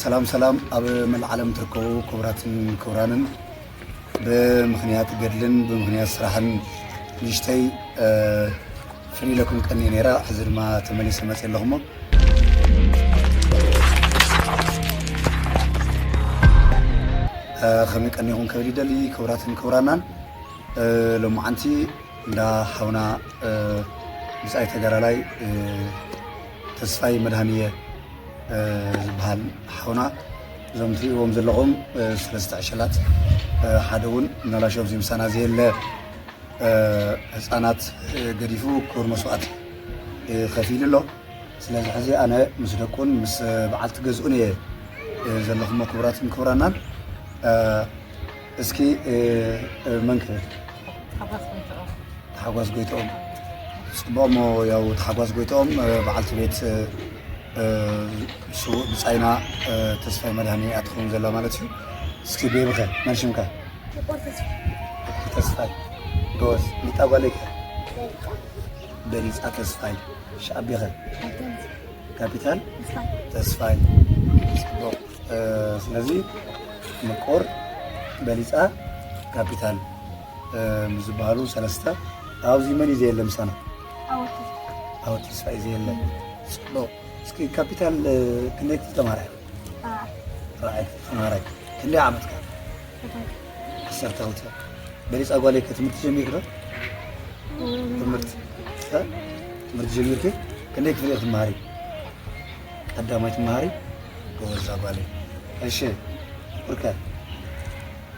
ሰላም ሰላም፣ ኣብ መላእ ዓለም ትርከቡ ክቡራትን ክቡራንን፣ ብምኽንያት ገድልን ብምኽንያት ስራሕን ንእሽተይ፣ እ፣ ፍልይ ኢለኩም ቀንየ ነይረ። ሕዚ ድማ ተመሊሰ መፅየ ኣለኹ እሞ፣ እ፣ ከመይ ቀኒኹም ክብል ይደሊ። ክቡራትን ክቡራናን፣ እ፣ ሎማዓንቲ እንዳ ሓውና፣ እ፣ ብጻይ ተጋዳላይ፣ እ፣ ተስፋይ መድሃንየ፣ እ፣ ዝበሃል ሓውና፣ እዞም ትርእይዎም ዘለኹም፣ እ፣ ሰለስተ ዕሸላት፣ እ፣ ሓደ እውን መላሾ ኣብዚ ምሳና ዘየለ፣ እ፣ ህጻናት፣ እ፣ ገዲፉ ክቡር መስዋእቲ፣ እ፣ ከፊሉ ኣሎ። ስለዚ ሕዚ ኣነ ምስ ደቁን ምስ በዓልቲ ገዝኡን እየ፣ እ፣ ዘለኹሞ ክቡራትን ክቡራናን። እ፣ እስኪ፣ እ፣ እ፣ መን ክብል? ሓጎስ ጎይትኦም። ሓጎስ ጎይትኦም። ጽቡቕ እሞ፣ ያው፣ እቲ ሓጎስ ጎይትኦም፣ እ፣ በዓልቲ ቤት፣ እ፣ እ፣ ስዉእ ብጻይና፣ እ፣ ተስፋይ መድሃኒ እያ ትኸውን ዘላ ማለት እዩ። እስኪ ቤብኸ፣ መን ሽምካ? ፍቁር ተስፋይ። ፍቁር ተስፋይ። ጎበዝ። ሚጣ ጓለይከ? በሊጻ ተስፋይ። ሻዕቢኸ? ካፒታል ተስፋይ። ጽቡቕ። እ፣ ስለዚ ምቁር፣ በሊጻ፣ ካፒታል፣ እ፣ ምስ ዝበሃሉ ሰለስተ። ኣብዚ መን እዩ ዘየለ ምሳና? ዓወት ተስፋይ። ዓወት ተስፋይ ዘየለ። ጽቡቕ። እስኪ ካፒታል፣ እ፣ ክንደይ ክፍሊ ተማሃራይ? ራብዓይ። ራብዓይ ክፍሊ ተማሃራይ። ክንደይ ዓመትካ? ዓሰርተ ክልተ። ዓሰርተ ክልተ። በሊጻ ጓለይ ከ ትምህርቲ ጀሚርኪ ዶ? ትምህርቲ፣ እ? ትምህርቲ ጀሚርኪ? ክንደይ ክፍሊ ኢኺ ትመሃሪ? ቀዳማይ ትመሃሪ? ጎበዝ ጓለይ። እሺ፣ ፍቅርከ?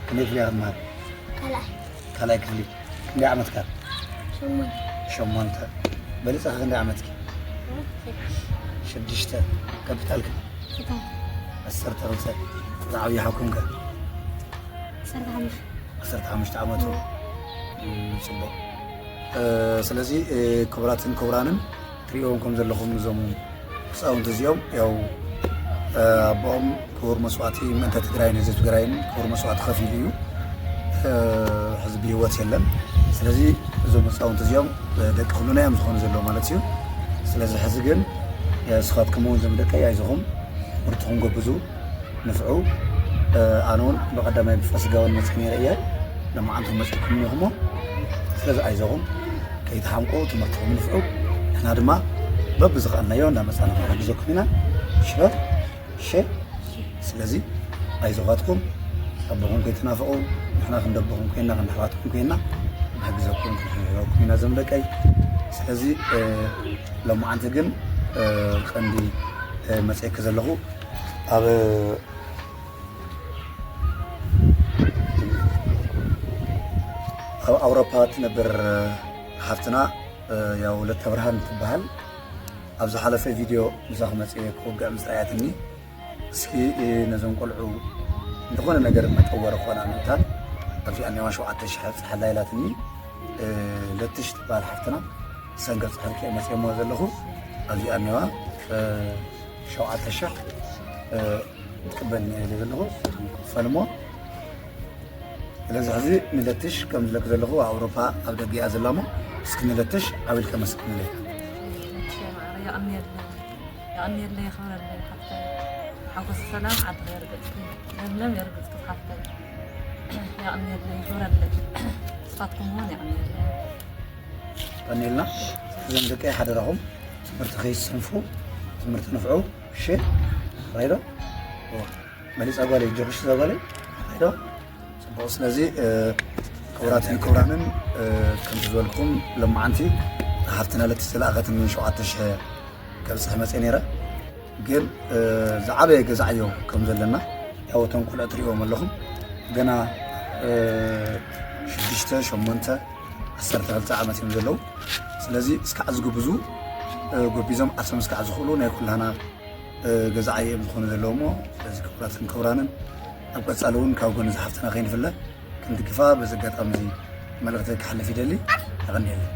ክንደይ ክፍሊ ኢኺ ትመሃሪ? ካልኣይ። ካልኣይ ክፍሊ። ክንደይ ዓመትካ? ሸሞንተ። ሸሞንተ። በሊጻ ከ ክንደይ ዓመትኪ? ሸዱሽተ። ሸዱሽተ። ካፒታልኪ? ክልተ። ዓሰርተ ክልተ። ዝዓብዩ ሓውኩም ከ? ዓሰርተ ሓሙሽተ። ዓሰርተ ሓሙሽተ ዓመቱ። እም፣ ጽቡቕ። እ፣ ስለዚ፣ እ፣ ክቡራትን ክቡራንን ትሪእዎም ከም ዘለኹም እዞም ህፃውንቲ እዚኦም ያው፣ እ፣ ኣቦኦም ክቡር መስዋእቲ ምእንተ ትግራይን ህዝቢ ትግራይን ክቡር መስዋእቲ ከፊሉ እዩ፣ እ፣ ሕዚ ብህይወት የለን። ስለዚ እዞም ህፃውንቲ እዚኦም፣ እ፣ ደቂ ኩሉና እዮም ዝኾኑ ዘለዉ ማለት እዩ። ስለዚ ሕዚ ግን፣ እ፣ ንስኻትኩም እውን እዞም ደቀይ ኣይዞኹም ትምህርትኹም ጎብዙ። ንፍዑ። እ፣ ኣነ እውን ብቐዳማይ ብፋሲጋ እውን መፅእ ነይረ እየ። ለማዓንቲ መፅእኩም እኒኹሞ። ስለዚ ኣይዞኹም፣ ከይትሓምቁ ትምህርትኹም ንፍዑ። ንሕና ድማ በብዝኸኣልናዮ እንዳመፃና ክንሕግዘኩም ኢና። ሽበር፣ እሺ? ስለዚ ኣይዞኻትኩም፣ ኣቦኹም ከይትናፍቑ፣ ንሕና ክንደቦኹም ኮይና፣ ክንደሕዋትኩም ኮይና፣ ክንሕግዘኩም፣ ክንሕብሕበኩም ኢና ዘምለቀይ። ስለዚ፣ እ፣ ሎማዓንቲ ግን፣ እ፣ ቀንዲ፣ እ፣ መፅየኪ ዘለኹ ኣብ ኣብ ኣውሮፓ ትነብር ሓፍትና፣ ያው ወለተ ብርሃን ትበሃል። ኣብ ዝሓለፈ ቪድዮ ምሳኺ መፅየ ክውግዕ ምስ ረኣያትኒ፣ እስኪ ነዞም ቆልዑ ዝኾነ ነገር መጠወሪ ክኾና ምእንታን ኣብዚኣ እኒዋ ሸውዓተ ሽሕ ኣብፅሓላ ኢላትኒ። ለትሽ ትበሃል ሓፍትና፣ ንሰን ከብፅሓልኪ እየ መፅየሞ ዘለኹ። ኣብዚኣ እኒዋ ሸውዓተ ሽሕ ትቅበል ነይረ ዘለኹ። ክፈልሞ። ስለዚ ሕዚ ንለትሽ ከም ዝለክ ዘለኹ ኣብ ኣውሮፓ ኣብ ደገ እያ ዘላ እሞ፣ እስኪ ንለትሽ ዓው ኢልካ መስክንለይ። የቐንየለይ፣ የቐንየለይ፣ የኽብረለይ ሓፍተይ። ሓጎስ ሰላም ዓድኻ የርግፅኪ፣ ለምለም የርግፅኪ ሓፍተይ። የቐንየለይ፣ የኽብረለይ። ንስኻትኩም እውን የቐንየለይ። ቀኒልና እዞም ደቀይ ሓደራኹም ትምህርቲ ከይትሰንፉ፣ ትምህርቲ ንፍዑ። እሺ፣ ራይዶ መሊፃ ጓለይ፣ ጆክሽ ዛ ጓለይ፣ ራይዶ። ፅቡቕ። ስለዚ፣ እ፣ ክቡራትን ክቡራንን፣ እ፣ ከምቲ ዝበልኩም፣ ለማዓንቲ ሓፍትና ለቲ ዝለኣኸትኒ ሸውዓተ ሽሕ ከብፅሕ መፅየ ነይረ። ግን፣ እ፣ ዝዓበየ ገዛዕዮ ከም ዘለና፣ ያው እቶም ቆልዑ ትሪእዎም ኣለኹም። ገና፣ እ፣ ሽዱሽተ፣ ሸሞንተ፣ ዓሰርተ ክልተ ዓመት እዮም ዘለዉ። ስለዚ እስካዕ ዝግብዙ፣ እ፣ ጎቢዞም ዓርሶም እስካዕ ዝኽእሉ ናይ ኩላህና፣ እ፣ ገዛዕዮ እዮም ዝኾኑ ዘለዉ እሞ፣ ስለዚ ክቡራትን ክቡራንን ኣብ ቀፃሊ እውን ካብ ጎኒ ዝሓፍትና ከይንፍለ ክንድግፋ በዚ ኣጋጣሚ እዚ መልእኽተይ ክሓልፍ ይደሊ። የቐንየለይ።